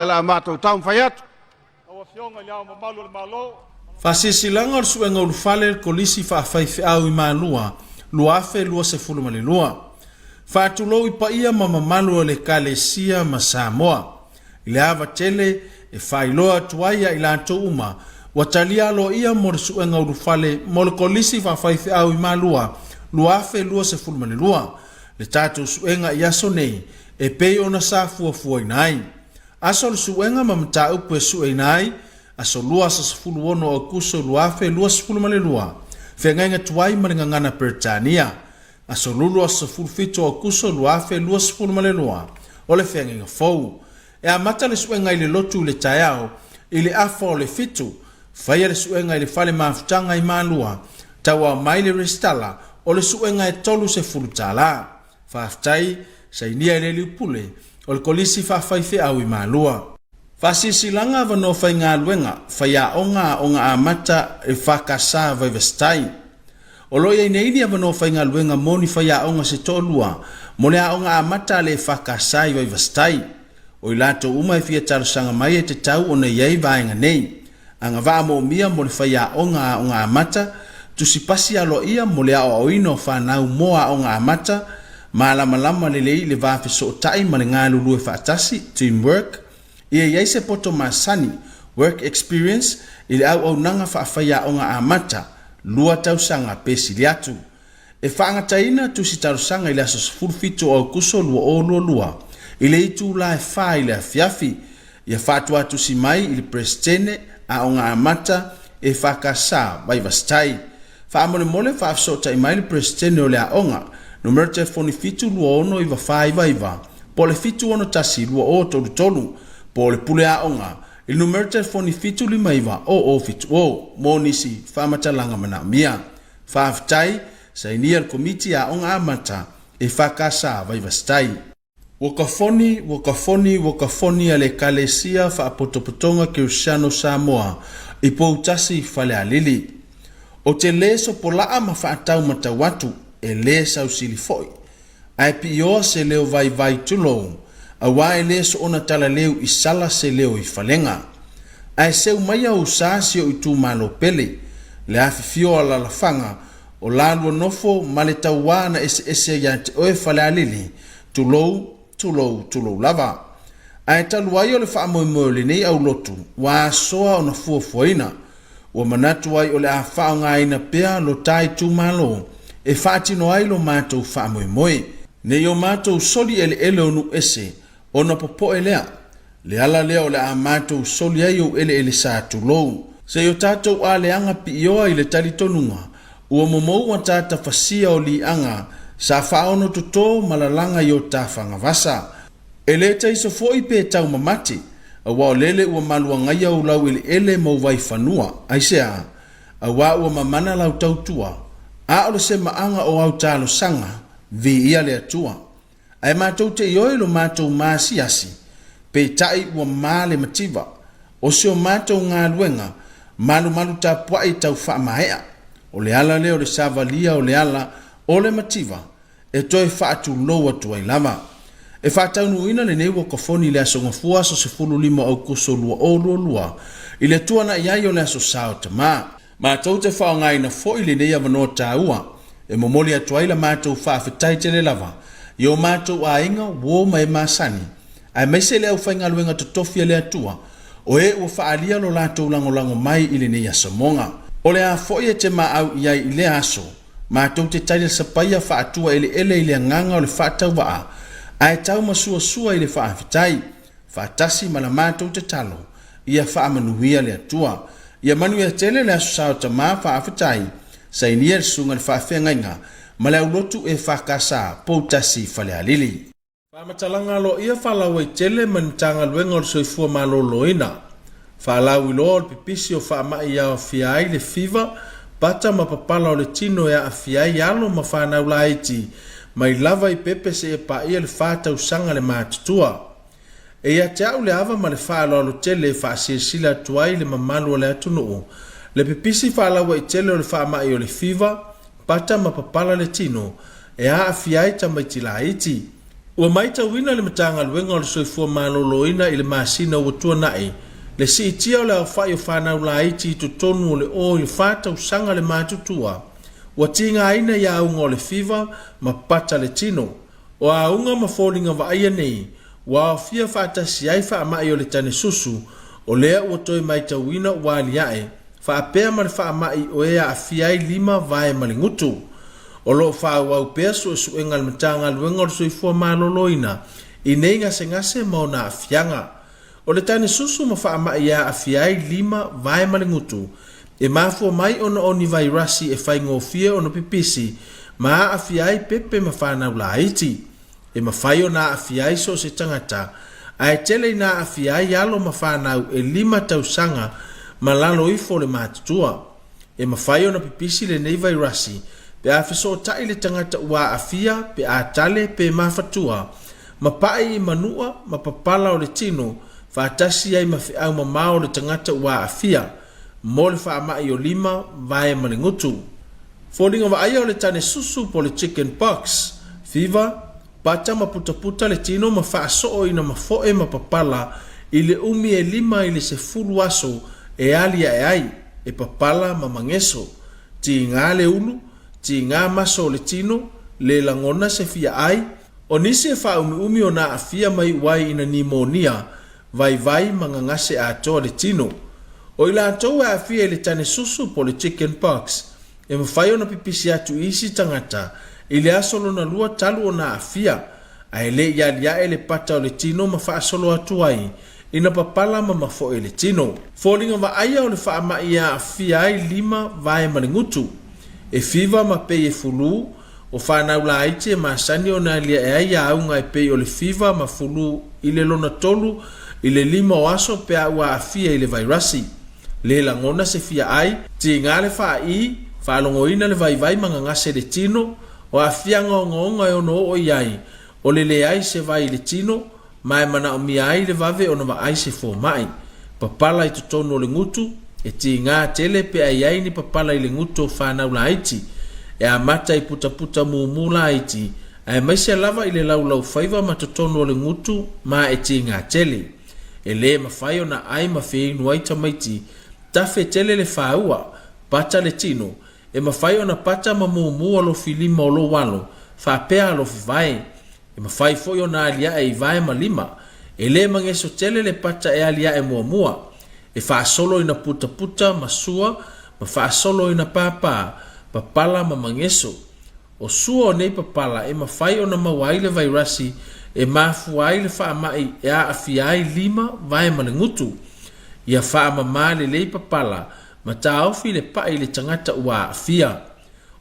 Le a matou taumafai atu. Lau Afioga i Le Ao Mamalu o le Malo. Faasilasilaga o le Suega Ulufale le Kolisi Faafaifeau i Malua 2022. Faatulou i paia ma mamalu o le Ekalesia ma Samoa. I le ava tele e faailoa atu ai ia i latou uma ua talia aloaia mo le Suega Ulufale mo le Kolisi Faafaifeau i Malua 2022, le tatou suega i aso nei e pei ona sa fuafuaina ai. Aso o le suega ma mataupu e sueina ai, Aso Lua aso 16 Aokuso 2022, Feagaiga tuai ma le Gagana Peretania. Aso Lulu aso 17 Aokuso 2022, o le Feagaiga Fou. E amata le suega i le lotu i le taeao i le afa o le fitu, faia le suega i le fale mafutaga i Malua, tauao mai le resitala o le suega e $30. Faafetai, sainia e le Liupule o le Kolisi Faafaifeau i Malua. Faasilasilaga Avanoa Faigaluega, Faiaoga Aoga Amata EFKS Vaivasitai. O lo o i ai nei ni avanoa faigaluega mo ni faiaoga se toalua mo le aoga amata a le EFKS i Vaivasitai. O i latou uma e fia talosaga mai e tatau ona i ai vaega nei, Agavaa moomia mo le faiaoga aoga amata, tusi pasi aloaia mo le aoaoina o fanau mo aoga amata, malamalama lelei i le va fesootai ma le galulue faatasi, team work, ia i ai se poto masani, work experience, i le auaunaga faafaiaoga amata, lua tausaga pe sili atu. E faagataina tusi talosaga i le aso 17 o Aokuso 2022 i le itula e fa i le afiafi. Ia faatuatusi mai i le Peresetene Aoga Amata EFKS Vaivasitai. Faamolemole faafesootai mai le Peresetene o le aoga, numera telefoni 7269499 po o le 7612033 po o le Pule Aoga i le numera telefoni 759 0070 mo nisi faamatalaga manaomia. Faafetai, sainia le Komiti Aoga Amata EFKS Vaivasitai. Ua kafoni, ua kafoni, ua kafoni a le Ekalesia Faapotopotoga Kerisiano Samoa i Poutasi Falealili. Ou te lē sopola'a ma faatau matau atu, e lē sausili fo'i. Ae piioa se leo vaivai tulou, auā e lē soona talaleu i sala se leo i falega. Ae seu maia ou sa si o'u itumalo pele, le afifio o alalafaga, o lalua nofo ma le tauā na eseese ia te oe Falealili, tulou, tulou, tulou lava. Ae talu ai o le faamoemoe o lenei aulotu ua asoa ona fuafuaina, ua manatu ai o le a faaaogaina pea lo ta itumalo e faatino ai lo matou faamoemoe. Nei o matou soli eleele o nuu ese ona popoe lea, le ala lea o le a matou soli ai ou eleele sa tulou. Se i o tatou aleaga piioa i le talitonuga ua momou ataata fasia o liaga sa faaono toto ma lalaga i o ta fagavasa. E le taiso foi pe tau mamate, aua o lele ua maluagaia ou laueleele ma ou vaifanua. Aisea? Auā ua mamana lau tautua, a o le semaaga o au talosaga, viia le Atua. Ae matou te ioe lo matou maasiasi, peitai ua ma le mativa o si o matou galuega malumalu tapuai tau faamaea. O le ala lea o le savalia o le ala o le mativa e toe faatulou atu ai lava. E faataunuuina lenei uakafoni i le Aso Gafua aso 15 o Aokuso 2022 i le tuanai ai o le Aso Sa o Tama. Matou te faaaogaina foi lenei avanoa taua e momoli atu ai la matou faafetai tele lava i o matou aiga, uo ma e masani, aemaise le aufaigaluega totofi a le Atua o e ua faaalia lo latou lagolago mai i lenei asomoga. O le a foi e te maau i ai i lea aso, matou te tailasapaia faatua eleele i le agaga o le faatauvaa, ae tau masuasua i le faafetai, faatasi ma la matou tatalo, ia faamanuia le Atua. Ia manuia tele le Aso Sa o Tama Faafetai, sainia le Susuga i le Faafeagaiga ma le Aulotu EFKS Poutasi Falealili. Faamatalaga aloaia faalauaitele mai le Matagaluega o le Soifua Maloloina. Faalauiloa o le pipisi o faamai e aofia ai le fiva, pata ma papala o le tino e aafia ai alo ma fanau laiti mai lava i pepe seia paia le fa tausaga le matutua. E ia te au le ava ma le faaaloalo tele e faasilasila atu ai i le mamalu o le atunuu le pipisi faalauaitele o le faamai o le fiva, pata ma papala le tino e aafia ai tamaiti laiti. Ua maitauina le Matagaluega o le Soifua Maloloina i le masina ua tuanai le siitia o le aofai o fanau laiti i totonu o le 0 i le 4 tausaga le matutua ua tigaina i auga o le fiva ma pata le tino. O auga ma foliga vaaia nei ua aofia faatasi ai faamai o le tane susu o lea ua toe maitauina ua aliae faapea ma le faamai o e aafia ai lima, vae ma le gutu. O lo o faaauau pea suesuega a le Matagaluega o le Soifua Maloloina i nei gasegase ma ona aafiaga. O le tane susu ma faamai e aafia ai lima, vae ma le gutu, e mafua mai ona o ni vairasi e faigofie ona pipisi ma aafia ai pepe ma fanau laiti. E mafai ona aafia ai so o se tagata, ae tele ina aafia ai alo ma fanau e 5 tausaga ma lalo ifo o le matutua. E mafai ona pipisi lenei vairasi pe a fesootai le tagata ua aafia pe a tale pe mafatua ma pai i manua ma papala o le tino faatasi ai ma feau mamao o le tagata ua aafia mo le faamai o lima, vae ma le gutu. Foliga vaaia o le tane susu po o le chicken pox, fever, pata ma putaputa le tino ma faasoo ina mafoe ma papala i le umi e 5 i le 10 aso e aliae ai, e papala ma mageso. Tiga le ulu, tiga maso o le tino, le lagona se fia ai. O nisi e faaumiumi ona aafia mai uai ina nimonia, vaivai ma gagase atoa le tino. O i latou e aafia i le tane susu po o le chicken pox, e mafai ona pipisi atu i isi tagata i le aso lona lua talu ona aafia, ae le i aliae le pata o le tino ma faasolo atu ai ina papala ma mafoe le tino. Foliga vaaia o le faamai e aafia ai lima, vae ma le gutu. E fiva ma pei e fulu, o fanau laiti e masani ona aliae ai auga e pei o le fiva ma fulu i le lona 3 i le 5 o aso pe a ua aafia i le vairasi. Le lagona se fia ai, tiga le faaii, faalogoina le vaivai ma gagase le tino, o aafiaga ogaoga e ono oo i ai, o le leai se vai i le tino, ma e manaomia ai le vave ona vaai se fomai. Papala i totonu o le gutu, e tiga tele pe a i ai ni papala i le gutu o fanau laiti. E amata i putaputa mumu laiti, aemaise lava i le laulau faiva ma totonu o le gutu ma e tiga tele. E le mafai ona ai ma feinu ai tamaiti, tafe tele le fāua, pata le tino, e mafai ona pata ma mumu alofi lima o lou alo, faapea alofi vae. E mafai foi ona aliae i vae ma lima. E le mageso tele le pata e aliae muamua. E faasolo ina putaputa ma sua ma faasolo ina pāpā, papala ma mageso. O sua o nei papala e mafai ona maua ai le vairasi e mafua ai le faamai e aafia ai lima, vae ma le gutu. Ia faamamā lelei papala ma taofi le pai i le tagata ua aafia.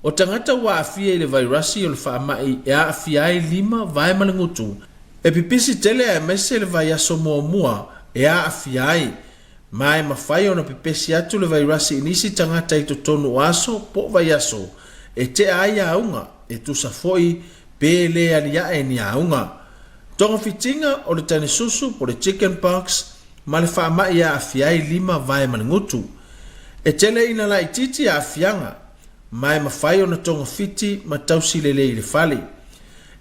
O tagata ua aafia i le vairasi o le faamai e aafia ai lima, vae ma le gutu, e pipisi tele aemaise le vaiaso muamua e aafia ai, ma e mafai ona pepesi atu le vairasi i nisi tagata i totonu o aso po o vaiaso e tea ai auga, e tusa foi pe le aliae ni auga. Togafitiga o le tane susu po o le chicken pox ma le faamai e aafia ai lima, vae ma le gutu. E tele ina laitiiti aafiaga, ma e mafai ona togafiti ma tausi lelei i le fale.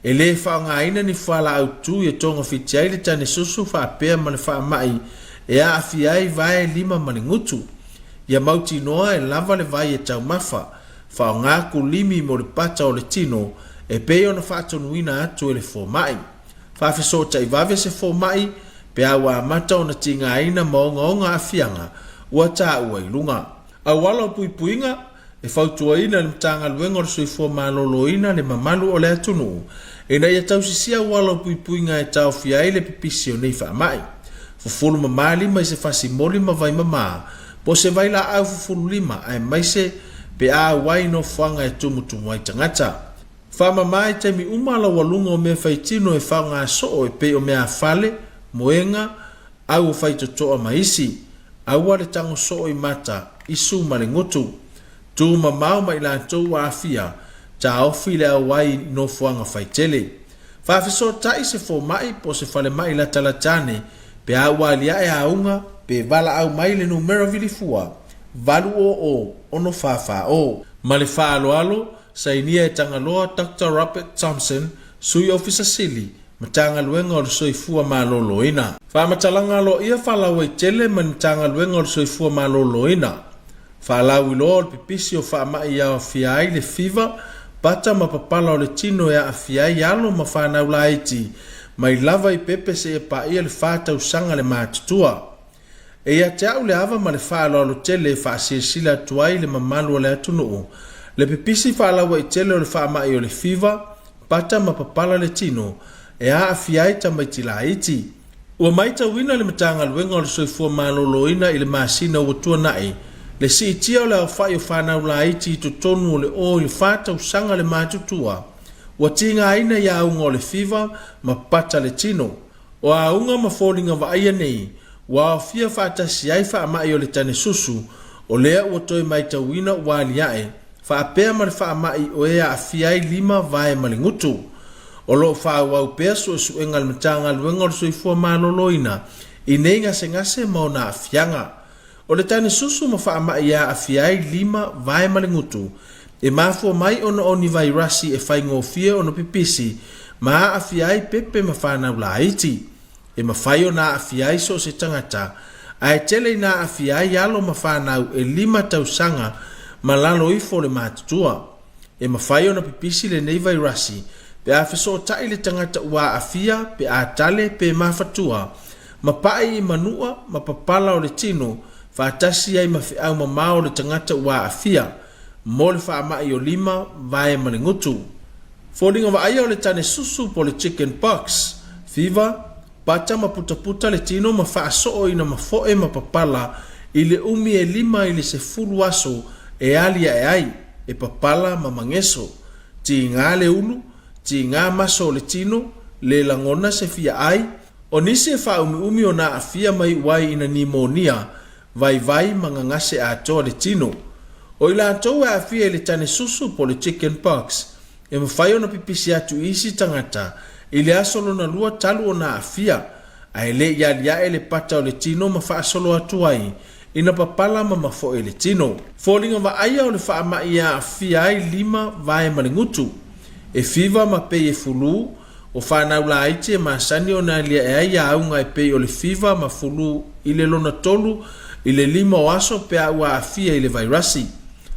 E le faaaogaina ni fualaau tui e togafiti ai le tane susu faapea ma le faamai e aafia ai vae, lima ma le gutu. Ia mautinoa e lava le vai e taumafa, faaaoga kulimi mo le pata o le tino e pei ona faatonuina atu e le fomai. Faafesootai vave se fomai pe a ua amata ona tigaina ma ogaoga aafiaga ua taua i luga. Auala o puipuiga, e fautuaina e le Matagaluega o le Soifua Maloloina le mamalu o le atunuu ina ia tausisia auala o puipuiga e taofia ai le pipisi o nei faamai. Fufulu mamā lima i se fasi moli ma vai mamā po o se vailaau fufulu lima aemaise pe a auai i nofoaga e tumutumu ai tagata. Faamamā i taimi uma laualuga o mea faitino e faaaoga soo e pei o meafale, moega, au o faitotoa ma isi. Aua le tago soo i mata, isu ma le gutu. Tu mamao ma i latou ua aafia, taofi le auai i nofoaga faitele. Faafesootai se fomai po o se falemai latalata ane pe a ua aliae auga pe valaau mai le numera vilifua 800 644. Ma le faaaloalo, sainia e Tagaloa Doctor Robert Thompson, Sui Ofisa Sili. Matagaluega o le Soifua Maloloina. Faamatalaga aloaia faalauaitele mai le Matagaluega o le Soifua Maloloina. Faalauiloa o le pipisi o faamai e aofia ai le fiva, pata ma papala o le tino e aafia ai alo ma fanau laiti mai lava i pepe seia paia le 4 tausaga le matutua. E ia te a'u le ava ma le faaaloalo tele e faasilasila atu ai i le mamalu o le atunuu le pipisi faalauaitele o le faamai o le fiva, pata ma papala le tino e aafia ai tamaiti laiti. Ua matauina e le Matagaluega o le Soifua Maloloina i le masina ua tuanai le siitia o le aofai o fanau laiti i totonu o le 0 i le 4 tausaga le matutua ua tigaina i auga o le fiva ma pata le tino. O auga ma foliga vaaia nei ua aofia faatasi ai faamai o le tane susu o lea ua toe matauina ua aliae faapea ma le faamai o e aafia ai lima, vae ma le gutu. O lo o faaauau pea suesuega a le Matagaluega o le Soifua Maloloina i nei gasegase ma ona aafiaga. O le tane susu ma faamai e aafia ai lima, vae ma le gutu, e mafua mai ona o ni vairasi e faigofie ona pipisi ma aafia ai pepe ma fanau laiti. E mafai ona aafia ai so o se tagata, ae tele ina aafia ai alo ma fanau e 5 tausaga ma lalo ifo o le matutua. E mafai ona pipisi lenei vairasi pe a fesootai le tagata ua aafia pe a tale pe mafatua ma pa'i i manua ma papala o le tino faatasi ai ma feau mamao o le tagata ua aafia mo le faamai o lima, vae ma le gutu. Foliga vaaia o le tane susu po o le chicken pox, fiva, pata ma putaputa le tino ma faasoo ina mafoe ma papala i le umi e 5 i le 10 aso e aliae ai, e papala ma mageso. Tiga le ulu, tiga maso o le tino, le lagona se fia ai. O nisi e faaumiumi ona aafia ma iu ai ina nimonia, vaivai ma gagase atoa le tino. O i latou e aafia i le tane susu po o le chicken pox, e mafai ona pipisi atu i isi tagata i le aso lona lua talu ona aafia, ae le i aliae le pata o le tino ma faasolo atu ai ina papala ma mafoe le tino. Foliga vaaia o le faamai e aafia ai lima, vae ma le gutu. E fiva ma pei e fulu, o fanau laiti e masani ona aliae ai auga e pei o le fiva ma fulu i le lona 3 i le 5 o aso pe a ua aafia i le vairasi.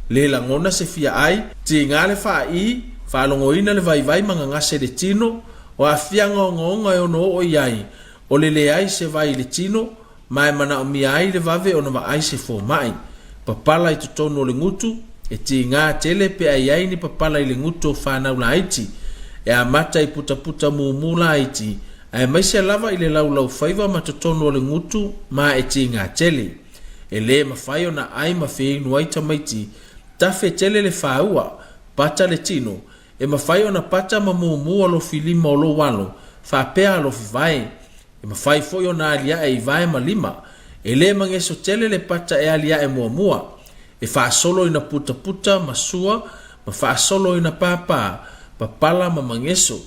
Le lagona se fia ai, tiga le faa'i, faalogoina le vaivai ma gagase le tino, o aafiaga ogaoga e ono oo i ai, o le leai se vai i le tino, ma e manaomia ai le vave ona vaai se fomai. Papala i totonu o le gutu, e tiga tele pe a i ai ni papala i le gutu o fanau laiti. E amata i putaputa mumu laiti, aemaise lava i le laulaufaiva ma totonu o le gutu ma e tiga tele. E lē mafai ona ai ma feinu ai tamaiti, tafe tele le fāua, pata le tino, e mafai ona pata ma mumu alofi lima o lou alo, faapea alofi vae. E mafai foi ona aliae i vae ma lima. E lē mageso tele le pata e aliae muamua. E faasolo ina putaputa ma sua ma faasolo ina pāpā, papala ma mageso.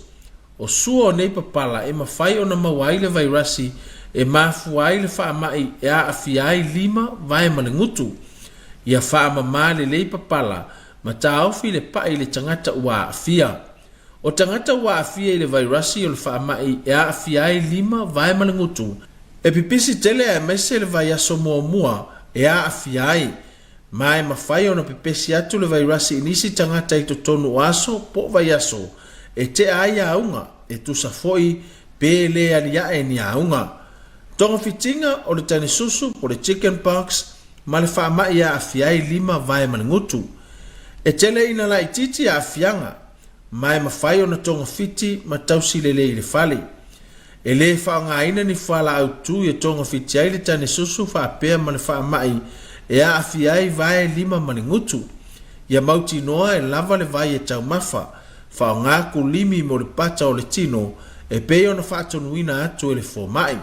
O sua o nei papala e mafai ona maua ai le vairasi e mafua ai le faamai e aafia ai lima, vae ma le gutu. Ia faamamā lelei papala ma taofi le pa'i i le tagata ua aafia. O tagata ua aafia i le vairasi o le faamai e aafia ai lima, vae ma le gutu, e pipisi tele aemaise le vaiaso muamua e aafia ai, ma e mafai ona pepesi atu le vairasi i nisi tagata i totonu o aso po o vaiaso e tea ai auga, e tusa foi pe lē aliae ni auga. Togafitiga o le tane susu po o le chicken pox ma le faamai e aafia ai lima, vae ma le gutu. E tele ina laitiiti aafiaga, ma e mafai ona togafiti ma tausi lelei i le fale. E lē faaaogaina ni fualaau tui e togafiti ai le tane susu faapea ma le faamai e aafia ai vae, lima ma le gutu. Ia mautinoa e lava le vai e taumafa, faaaoga kulimi mo le pata o le tino e pei ona faatonuina atu e le fomai.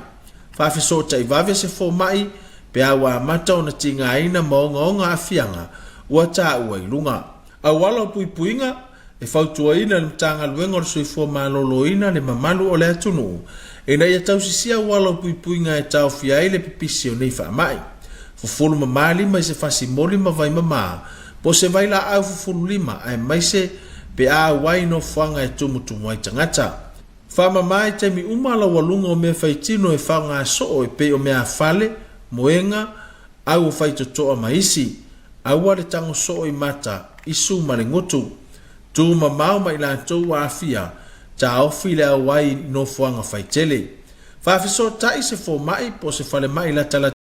Faafesootai vave se fomai pe a ua amata ona tigaina ma ogaoga aafiaga ua taua i luga. Auala o puipuiga e fautuaina e le Matagaluega o le Soifua Maloloina le mamalu o le atunuu ina ia tausisia auala o puipuiga e taofia ai le pipisi o nei faamai. Fufulu mamā lima i se fasi moli ma vai mamā po o se vailaau fufulu lima aemaise pe a auai i nofoaga e tumutumu ai tagata. Faamama i taimi uma laualuga o mea faitino e faaaoga soo e pei o meafale, moega, au o faitotoa ma isi. Aua le tago soo i mata, isu ma le gutu. Tu mamao ma i latou ua aafia, taofi le auai i nofoaga faitele. Faafesootai se fomai po o se falemai latalata.